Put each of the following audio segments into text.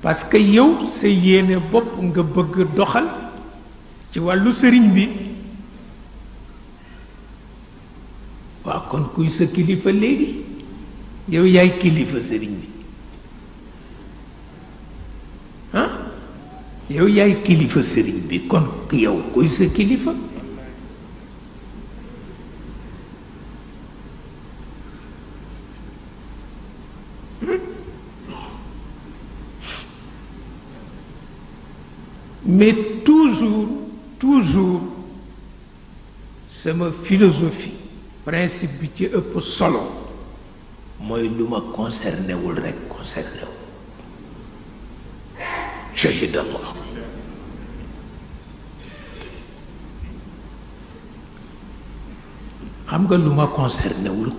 parce que yow sa yéene bopp nga bëgg doxal ci wàllu sëriñ bi waaw kon kuy sa kilifa léegi yow yaay kilifa sëriñ bi ah yow yaay kilifa sëriñ bi kon yow kuy sa kilifa mais toujours sama philosophie principe bi ci ëpp solo mooy lu ma concerné wul rekk concerné wul shahidallah xam nga lu ma concerné wul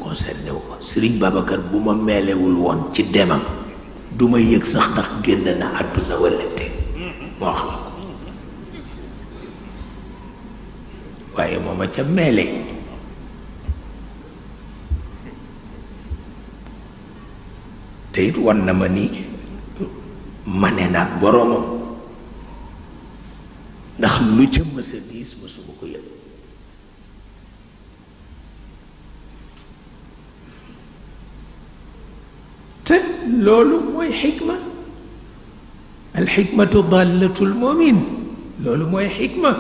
Sëriñ Babacar bu ma meelewul woon ci demam du ma yëg sax ndax génn na àdduna walla te moo xam waaye moo ma ca meele te it wan na ma ni mane naag boroomam ndax lu ca mës a diis mësuma ko yëg te loolu mooy xikma alxikmatu dallatul mumin loolu mooy xikma